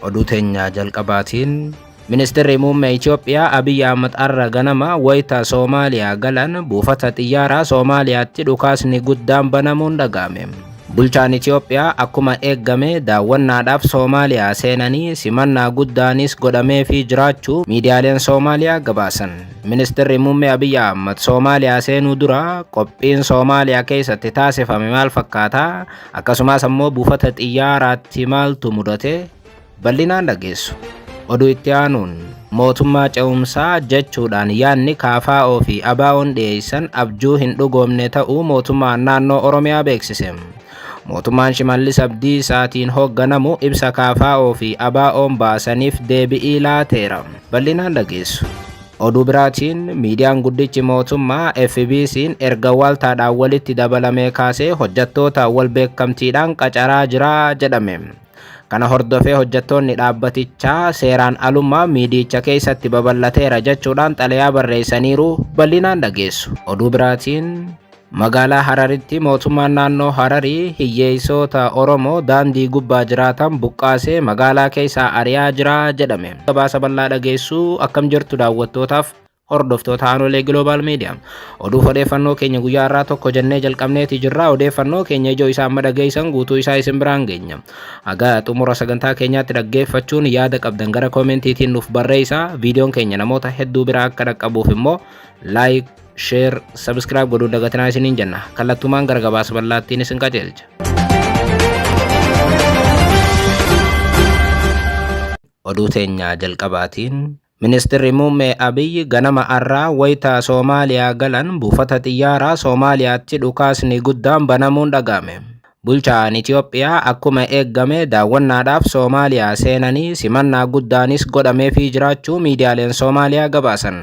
Oduu teenya jalqabaatiin Ministirri Muummee Itoophiyaa Abiyyi Ahmad har'a ganama wayita Soomaaliyaa galan buufata xiyyaaraa Soomaaliyaatti dhukaasni guddaan banamuun dhaga'ame. Bulchaan Itoophiyaa akkuma eeggame daawwannaadhaaf Soomaaliyaa seenanii simannaa guddaanis godhameefii jiraachuu miidiyaaleen Soomaaliyaa gabaasan. Ministirri Muummee Abiyyi Ahmad Soomaaliyaa seenuu dura qophiin Soomaaliyaa keessatti taasifame maal fakkaata? Akkasumas ammoo buufata xiyyaaraatti maaltu mudate? Bal'inaan dhageessu. Oduu itti aanuun mootummaa ce'umsaa jechuudhaan yaadni KFO fi ABO'n dhiyeessan abjuu hin dhugoomne ta'uu mootummaan naannoo Oromiyaa beeksise. Mootummaan Shimallis Abdiisaatiin hoogganamu ibsa KFO fi ABO'n baasaniif deebi'ii laateera. Bal'inaan dhageessu. Oduu biraatiin miidiyaan guddichi mootummaa FBC'n erga waaltaadhaan walitti dabalamee kaasee hojjettoota wal beekamtiidhaan qacaraa jira jedhame. Kana hordofee hojjettoonni dhaabbatichaa seeraan alummaa miidiyicha keessatti babal'ateera jechuudhaan xalayaa barreessaniiru bal'inaan dhageessu. Oduu biraatiin magaalaa Hararitti mootummaan naannoo Hararii hiyyeessota Oromoo daandii gubbaa jiraatan buqqaasee magaalaa keessaa ari'aa jira jedhame. Gabaasa bal'aa dhageessuu akkam jirtu daawwattootaaf hordoftoota Aanolee Global Media. Oduuf odeeffannoo keenya guyyaa har'aa tokko jennee jalqabneeti jirra. Odeeffannoo keenya ijoo isaa amma dhageessan guutuu isaa isin biraan geenya. Haga xumura sagantaa keenyaatti dhaggeeffachuun yaada qabdan gara koomentiitiin nuuf barreessaa. Viidiyoon keenya namoota hedduu bira akka dhaqqabuuf immoo like, share, subscribe godhuun dagatinaa isiniin jenna. Kallattumaan gara gabaasa bal'aattiin isin qajeelcha. Oduu teenya jalqabaatiin Ministirri Muummee Abiyyi ganama har'aa wayita Soomaaliyaa galan buufata xiyyaaraa Soomaaliyaatti dhukaasni guddaan banamuun dhaga'ame. Bulchaan Itoophiyaa akkuma eeggame daawwannaadhaaf Soomaaliyaa seenanii simannaa guddaanis godhameefii jiraachuu miidiyaaleen Soomaaliyaa gabaasan.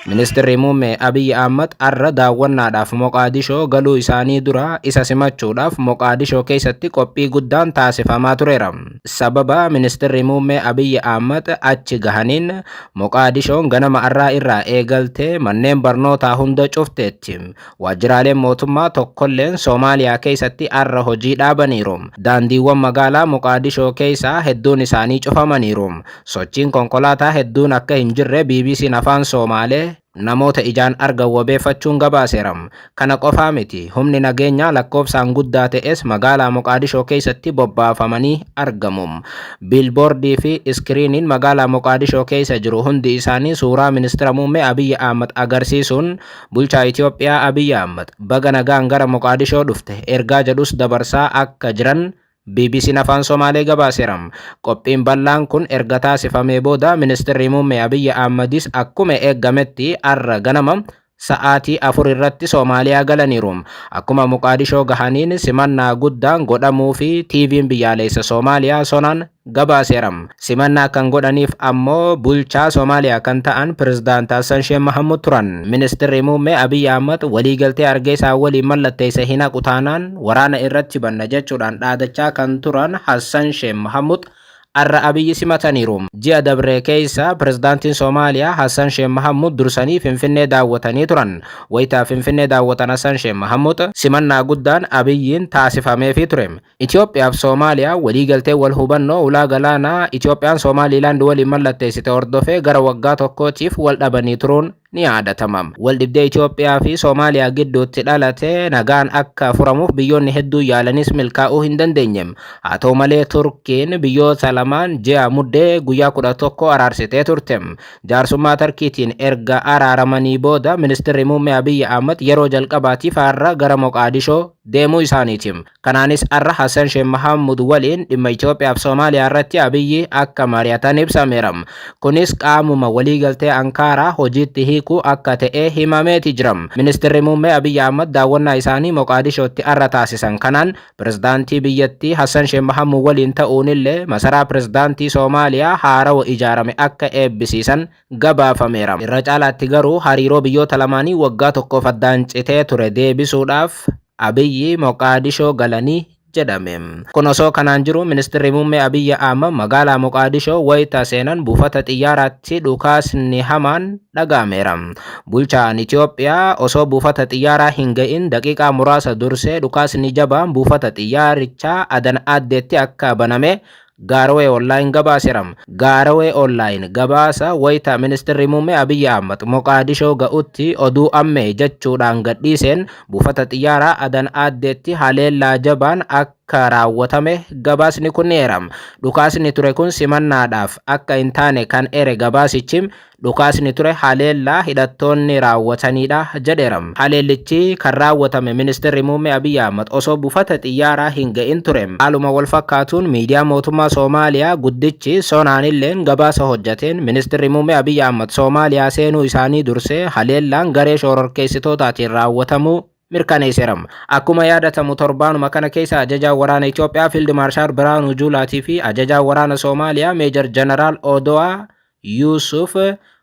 Ministirri Muummee Abiyyi Ahmad har'a daawwannaadhaaf Moqaadishoo galuu isaanii dura isa simachuudhaaf Moqaadishoo keessatti qophii guddaan taasifamaa tureera. Sababa Ministirri Muummee Abiyyi Ahmad achi gahaniin Moqaadishoon ganama har'aa irraa eegaltee manneen barnootaa hunda cufteetti. Waajjiraaleen mootummaa tokkolleen Soomaaliyaa keessatti har'a hojii dhaabaniiru. Daandiiwwan magaalaa Moqaadishoo keessaa hedduun isaanii cufamaniiru. Sochiin konkolaataa hedduun akka hin jirre BBC'n afaan Soomaalee namoota ijaan argan wabeeffachuun gabaaseera. Kana qofaa miti, humni nageenyaa lakkoofsaan guddaa ta'es magaalaa Moqaadishoo keessatti bobbaafamanii argamu. Biilboordii fi iskiriiniin magaalaa Moqaadishoo keessa jiru hundi isaanii suuraa ministira muummee Abiyyi Ahmad agarsiisuun Bulchaa Itoophiyaa Abiyyi Ahmad baga nagaan gara Moqaadishoo dhufte ergaa jedhus dabarsaa akka jiran BBC'n afaan Somaalee gabaaseera. Qophiin bal'aan kun erga taasifamee booda ministirri muummee Abiyyi Ahmadis akkuma eeggametti har'a ganama sa'aatii 4 irratti Soomaaliyaa galaniiru. Akkuma Moqaadishoo gahaniin simannaa guddaan godhamuu fi TV'n biyyaalessa Soomaaliyaa sonaan gabaaseera. Simannaa kan godhaniif ammoo bulchaa Soomaaliyaa kan ta'an Pirezidaant Hassan Sheekh Mahammud turan. Ministirri Muummee Abiyyi Ahmad waliigaltee Hargeysaa waliin mallatteesse hin haqu taanaan waraana irratti banna jechuudhaan dhaadachaa kan turan Hassan Sheekh Mahammud har'a Abiyyi simataniiru. Ji'a dabre keessa Pirezidaantiin Soomaaliyaa Hassan Sheekh Mahammud dursanii Finfinnee daawwatanii turan. Wayita Finfinnee daawwatan Hassan Sheekh Mahammud simannaa guddaan Abiyyiin taasifameefii ture. Itoophiyaa fi Soomaaliyaa waliigaltee wal hubannoo ulaa galaanaa Itoophiyaan Somaaliilaand waliin mallatteessite hordofee gara waggaa tokkootiif wal dhabanii turuun ni yaadatama. Wal dhibdee Itoophiyaa fi Soomaaliyaa gidduutti dhalate nagaan akka furamuuf biyyoonni hedduun yaalanis milkaa'uu hin dandeenye. Haa ta'u malee Turkiin biyyoota lamaan ji'a Muddee guyyaa 11 araarsitee turte. Jaarsummaa Tarkiitiin erga araaramanii booda Ministirri Muummee Abiyyi Ahmad yeroo jalqabaatiif har'a gara Moqaadishoo deemuu isaaniiti. Kanaanis har'a Hassan Sheikh Mahammud waliin dhimma Itoophiyaa fi Soomaaliyaa irratti Abiyyi akka mari'atan ibsameera. Kunis qaamuma waliigaltee Ankaaraa hojiitti hiikuu akka ta'e himameeti jira. Ministirri Muummee Abiyyi Ahmad daawwannaa isaanii Moqaadishootti har'a taasisan kanaan pirezidaantii biyyattii Hassan Sheikh Mahammud waliin ta'uunillee masaraa pirezidaantii Soomaaliyaa haarawa ijaarame akka eebbisiisan gabaafameera. Irra caalaatti garuu hariiroo biyyoota lamaanii waggaa tokkoof addaan citee ture deebisuudhaaf Abiyyi Moqaadishoo galanii jedhame. Kun osoo kanaan jiru Ministirri Muummee Abiyyi Ahmad magaalaa Moqaadishoo wayita seenan buufata xiyyaaraatti dhukaasni hamaan dhaga'ameera. Bulchaan Itoophiyaa osoo buufata xiyyaaraa hin ga'in daqiiqaa muraasa dursee dhukaasni jabaan buufata xiyyaarichaa Adan Aaddeetti akka baname Gaarawee Online gabaaseera. Gaarawee Online gabaasa wayita Ministirri Muummee Abiyyi Ahmad Moqaadishoo ga'utti oduu ammee jechuudhaan gadhiiseen buufata xiyyaaraa Adan Aaddeetti haleellaa jabaan akka raawwatame gabaasni kun ni eera. Dhukaasni ture kun simannaadhaaf akka hin taane kan ere gabaasichi Dhukaasni ture haleellaa hidhattoonni raawwataniidha jedheera. Haleellichi kan raawwatame Ministirri Muummee Abiy Ahmad osoo buufata xiyyaaraa hin ga'in ture. Haaluma walfakkaatuun miidiyaan mootummaa Soomaaliyaa guddichi Sonaanilleen gabaasa hojjateen Ministirri Muummee Abiy Ahmad Soomaaliyaa seenuu isaanii dursee haleellaan garee shororkeessitootaatiin raawwatamuu mirkaneesseera. Akkuma yaadatamu torbaanuma kana keessa ajajaan waraana Itoophiyaa Fiild Maarshaal Biraanuu Juulaatii fi ajajaan waraana Soomaaliyaa Meejar Janaraal Odowaa Yuusuf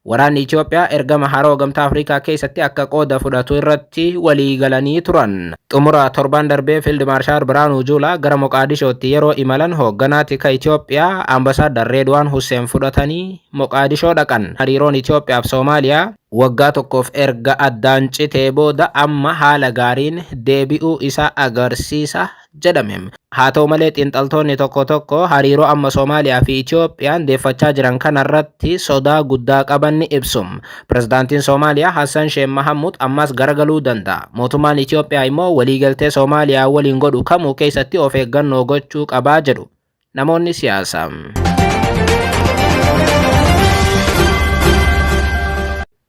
waraanni Itoophiyaa ergama haroo Gamtaa Afrikaa keessatti akka qooda fudhatu irratti walii galanii turan. Xumura torban darbee Fiild Maarshaal Biraanuu Juulaa gara Moqaadishootti yeroo imalan hoogganaa tika Itoophiyaa Ambasaaddar Reedwaan Husseen fudhatanii Moqaadishoo dhaqan. Hariiroon Itoophiyaa fi Soomaaliyaa waggaa tokkoof erga addaan citee booda amma haala gaariin deebi'uu isaa agarsiisa jedhame. Haa ta'u malee xiinxaltoonni tokko tokko hariiroo amma Somaaliyaa fi Itoophiyaan deeffachaa jiran kanarratti sodaa guddaa qaban ni ibsu. Pirezidaantiin Somaaliyaa Hassan Sheekh Mahammud ammas garagaluu danda'a. Mootummaan Itoophiyaa immoo waliigaltee Somaaliyaa waliin godhu kamuu keessatti of eeggannoo gochuu qabaa jedhu namoonni siyaasaa.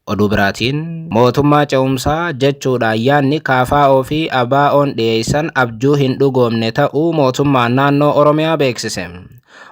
Oduu biraatiin, mootummaa ce'umsaa jechuudhaan yaadni KFO fi ABOn dhiyeessan abjuu hin dhugoomne ta'uu mootummaan naannoo Oromiyaa beeksise.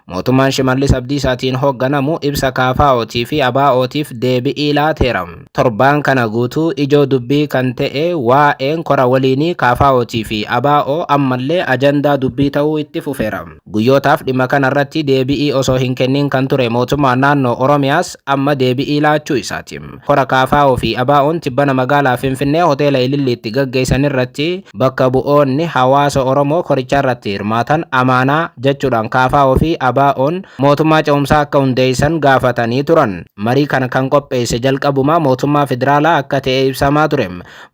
Mootummaan Shimallis Abdiisaatiin hoogganamu ibsa KFOtii fi ABOtiif deebi'ii laateera. Torbaan kana guutuu ijoo dubbii kan ta'e waa'een kora waliinii KFOtii fi ABO ammallee ajandaa dubbii ta'uu itti fufeera. Guyyootaaf dhimma kanarratti deebi'ii osoo hin kennin kan ture mootummaan naannoo Oromiyaas amma deebi'ii laachuu isaati. Kora KFO fi ABOn tibbana magaalaa Finfinnee hoteela Ililliitti gaggeessan irratti bakka bu'oonni hawaasa Oromoo koricharratti hirmaatan amaanaa jechuudhaan KFO fi ABOn mootummaa ce'umsaa akka hundeessan gaafatanii turan. Marii kana kan qopheesse jalqabumaa mootummaa federaalaa akka ta'e ibsamaa ture.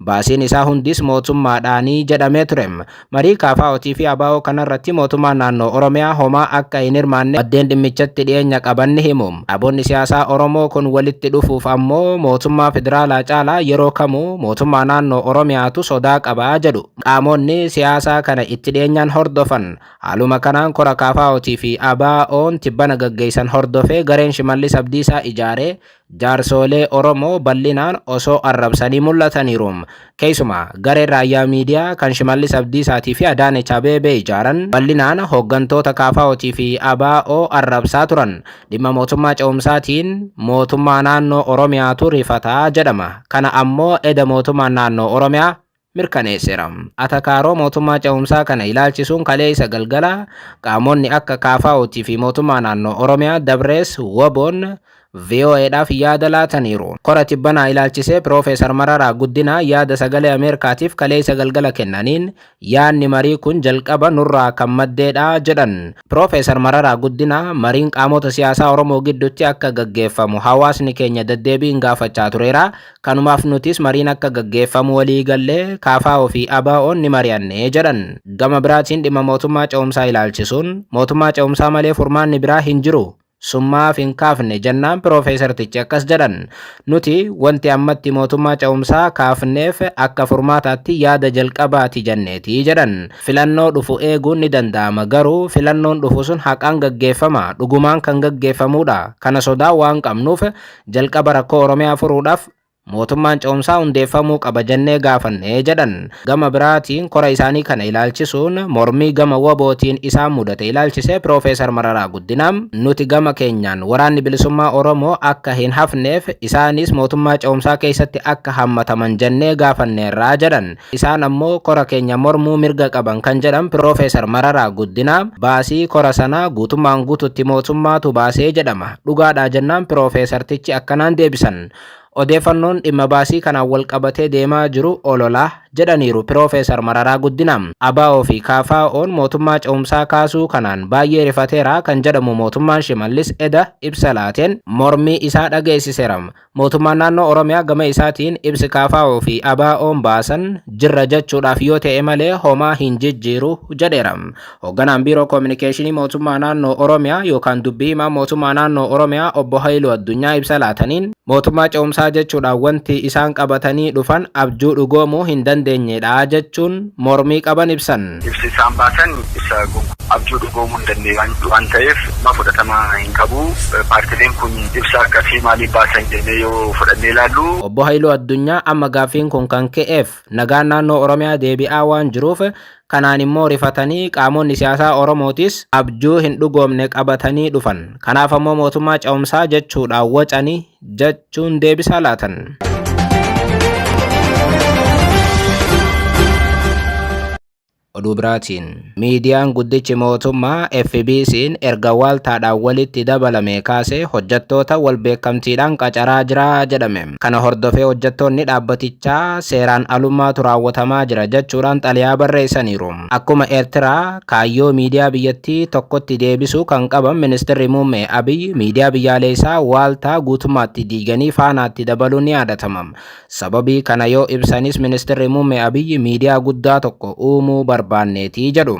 Baasiin isaa hundis mootummaadhaanii jedhamee ture. Marii KFOtii fi ABO kanarratti mootummaan naannoo Oromiyaa homaa akka hin hirmaanne maddeen dhimmichatti dhiyeenya qaban ni himu. Dhaabonni siyaasaa Oromoo kun walitti dhufuuf ammoo mootummaa federaalaa caalaa yeroo kamuu mootummaa naannoo Oromiyaatu sodaa qaba jedhu. Qaamonni siyaasaa kana itti dhiyeenyaan hordofan. Haaluma kanaan kora KFOtii fi ABOn tibbana gaggeessan hordofee gareen Shimallis Abdiisaa ijaare jaarsoolee Oromoo bal'inaan osoo arrabsanii mul'ataniiru. Keessumaa gareen Raayyaa Miidiyaa kan Shimallis Abdiisaatii fi Adaanech Abeebee ijaaran bal'inaan hooggantoota KFOtii fi ABO arrabsaa turan. Dhimma mootummaa ce'umsaatiin mootummaa naannoo Oromiyaatu rifataa jedhama. Kana ammoo eda mootummaan naannoo Oromiyaa mirkaneesseera. Atakaaroo mootummaa ce'umsaa kana ilaalchisuun kaleessa galgala qaamonni akka KFOtii fi mootummaa naannoo Oromiyaa dabrees WBOn VOAdhaaf yaada laataniiru. Kora tibbanaa ilaalchisee Piroofeesar Mararaa Guddinaa yaada Sagalee Ameerikaatiif kaleessa galgala kennaniin yaadni marii kun jalqaba nurraa kan maddeedha jedhan. Piroofeesar Mararaa Guddinaa mariin qaamota siyaasaa Oromoo gidduutti akka gaggeeffamu hawaasni keenya deddeebiin gaafachaa tureera. Kanumaaf nutis mariin akka gaggeeffamu walii gallee KFO fi ABOn ni mari'anne jedhan. Gama biraatiin dhimma mootummaa ce'umsaa ilaalchisuun mootummaa ce'umsaa malee furmaanni biraa hin jiru. Sun maaf hin kaafne jennaan piroofeesartichi akkas jedhan. Nuti wanti ammatti mootummaa ce'umsaa kaafneef akka furmaataatti yaada jalqabaati jenneeti jedhan. Filannoo dhufu eeguun ni danda'ama garuu filannoon dhufu sun haqaan gaggeeffama dhugumaan kan gaggeeffamuudha. Kana sodaa waan qabnuuf jalqaba rakkoo Oromiyaa furuudhaaf mootummaan ce'umsaa hundeeffamuu qaba jennee gaafanne jedhan. Gama biraatiin kora isaanii kana ilaalchisuun mormii gama WBOtiin isaan mudate ilaalchisee Piroofeesar Mararaa Guddinaa nuti gama keenyaan waraanni bilisummaa Oromoo akka hin hafneef isaanis mootummaa ce'umsaa keessatti akka hammataman jennee gaafanneerraa jedhan. Isaan ammoo kora keenya mormuu mirga qaban kan jedhan Piroofeesar Mararaa Guddinaa baasii kora sanaa guutummaan guututti mootummaatu baasee jedhama. Dhugaadhaa jennaan Piroofeesartichi akkanaan deebisan. Odeeffannoon dhimma baasii kanaan walqabatee deemaa jiru olola jedhaniiru Piroofeesar Mararaa Guddinaa. ABO fi KFO'n mootummaa ce'umsaa kaasuu kanaan baay'ee rifateera kan jedhamu mootummaan Shimallis eda ibsa laateen mormii isaa dhageessiseera. Mootummaan naannoo Oromiyaa gama isaatiin ibsi KFO fi ABO'n baasan jirra jechuudhaaf yoo ta'e malee homaa hin jijjiiru jedheera. Hoogganaan Biiroo Koominikeeshinii Mootummaa Naannoo Oromiyaa yookaan dubbii himaa Mootummaa Naannoo Oromiyaa Obbo Hayiluu Addunyaa ibsa laataniin mootummaa ce'umsaa jechuudhaan wanti isaan qabatanii dhufan abjuu dhugoomuu hin dandeenyedha jechuun mormii qaban ibsan. Ibsi isaan baasan ibsa abjuu dhugoomuu hin dandeenye waan ta'eef fudhatama hin qabu. Paartileen kun ibsa akkasii maaliif baasan jennee yoo fudhannee ilaallu. Obbo Hayiluu Addunyaa amma gaaffiin kun kan ka'eef nagaan naannoo Oromiyaa deebi'aa waan jiruuf kanaan immoo rifatanii qaamonni siyaasaa Oromootis abjuu hin dhugoomne qabatanii dhufan. Kanaaf ammoo mootummaa ce'umsaa jechuudhaan wacanii jechuun deebisaa laatan. Oduu biraatiin miidiyaan guddichi mootummaa FBC'n erga waaltaadhaan walitti dabalame kaasee hojjettoota wal beekamtiidhaan qacaraa jira jedhame. Kana hordofee hojjettoonni dhaabbatichaa seeraan alummaatu raawwatamaa jira jechuudhaan xalayaa barreessaniiru. Akkuma Eertiraa kaayyoo miidiyaa biyyattii tokkotti deebisuu kan qaban ministeerri muummee Abiy miidiyaa biyyaalessaa waaltaa guutummaatti diiganii faanaatti dabaluun ni yaadatama. Sababii kana yoo ibsanis ministeerri muummee Abiy miidiyaa guddaa tokko uumuu barbaanneetii jedhu.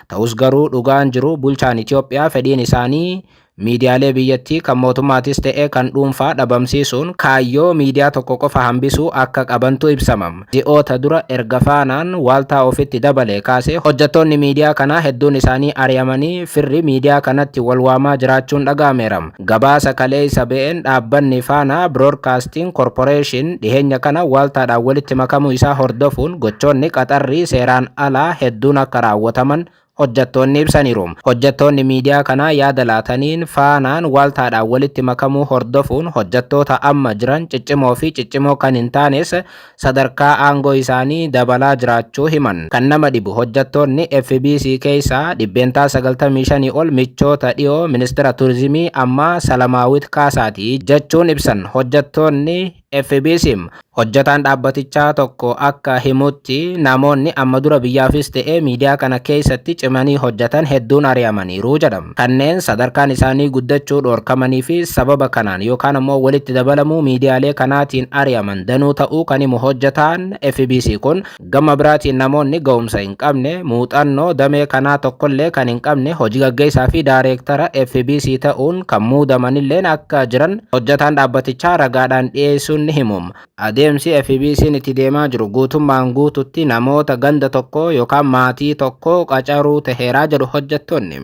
Ta'us garuu dhugaan jiru bulchaan Itoophiyaa fedhiin isaanii miidiyaalee biyyattii kan mootummaatis ta'e kan dhuunfaa dhabamsiisuun kaayyoo miidiyaa tokko qofa hambisuu akka qabantu ibsama. Ji'oota dura erga faanaan waaltaa ofitti dabale kaasee hojjettoonni miidiyaa kanaa hedduun isaanii ari'amanii firri miidiyaa kanatti wal waamaa jiraachuun dhaga'ameera. Gabaasa kaleessa ba'een dhaabbanni Faanaa Broadcasting Corporation dhiheenya kana waaltaadhaan walitti makamuu isaa hordofuun gochoonni qaxarrii seeraan alaa hedduun akka raawwataman hojjettoonni ibsaniiru. Hojjettoonni miidiyaa kanaa yaada laataniin faanaan waaltaadhaan walitti makamuu hordofuun hojjettoota amma jiran ciccimoo fi ciccimoo kan hin taanes sadarkaa aangoo isaanii dabalaa jiraachuu himan. Kan nama dhibu hojjettoonni FBC keessaa 95% ol michoota dhiyoo ministeera turizimii ammaa Salamaawit Kaasaati jechuun ibsan. Hojjettoonni FBC hojjetaan dhaabbatichaa tokko akka himutti namoonni amma dura biyyaafis ta'ee miidiyaa kana keessatti cimanii hojjetan hedduun ari'amaniiru jedhama. Kanneen sadarkaan isaanii guddachuu dhorkamanii fi sababa kanaan yookaan ammoo walitti dabalamuu miidiyaalee kanaatiin ari'aman danuu ta'uu kan himu hojjetaan FBC kun gama biraatiin namoonni ga'umsa hin qabne muuxannoo damee kanaa tokkollee kan hin qabne hojii gaggeessaa fi daayireektara FBC ta'uun kan muudamanilleen akka jiran hojjetaan dhaabbatichaa ragaadhaan dhiyeessuun ni himu. Adeemsi FBC'n itti deemaa jiru guutummaan guututti namoota ganda tokko yookaan maatii tokko qacaruu taheeraa jedhu hojjettoonni.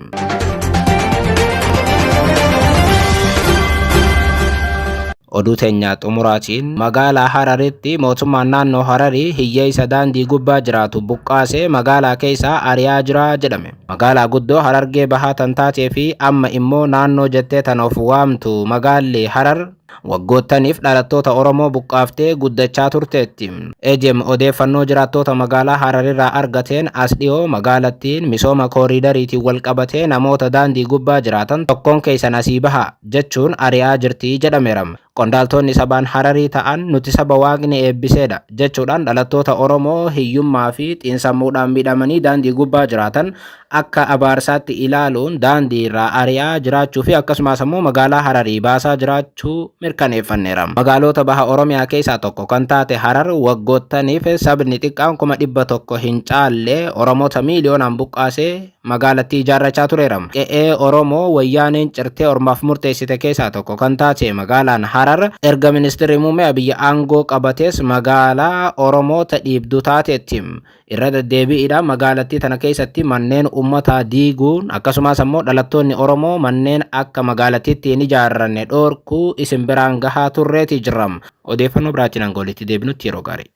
Oduu teenyaa xumuraatiin magaalaa Hararitti mootummaan naannoo Hararii hiyyeessa daandii gubbaa jiraatu buqqaasee magaalaa keessaa ari'aa jira jedhame. Magaalaa guddoo Harargee bahaa tan taatee fi amma immoo naannoo jettee tan of waamtu magaalli Harar waggoottaniif dhalattoota Oromoo buqqaaftee guddachaa turteetti. Ejem odeeffannoo jiraattoota magaalaa Hararirraa argateen as dhiyoo magaalattiin misooma kooriidariitiin wal qabatee namoota daandii gubbaa jiraatan tokkoon keessan asii baha jechuun ari'aa jirti jedhameera. Qondaaltonni sabaan Hararii ta'an nuti saba waaqni eebbiseedha jechuudhaan dhalattoota Oromoo hiyyummaa fi xiinsammuudhaan miidhamanii daandii gubbaa jiraatan akka abaarsaatti ilaaluun daandii irraa ari'aa jiraachuu fi akkasumas ammoo magaalaa Hararii baasaa jiraachuu mirkaneeffanneera. Magaalota baha Oromiyaa keessaa tokko kan taate Harar waggoottaniif sabni xiqqaan 100,000 hin caalle Oromoota miiliyoonaan buqqaasee magaalattii ijaarrachaa tureera. Qe'ee Oromoo wayyaaneen cirtee ormaaf murteessite keessaa tokko kan taate magaalaan Harar erga ministeerri muummee Abiyyi aangoo qabates magaalaa Oromoota dhiibdu taateetti. Irra deddeebiidhaan magaalattii tana keessatti manneen uummataa diiguun akkasumas ammoo dhalattoonni Oromoo manneen akka magaalattiitti hin ijaarranne dhoorkuu isin biraan gahaa turreeti jirra. Odeeffannoo biraatiin hanga walitti deebinutti yeroo gaarii.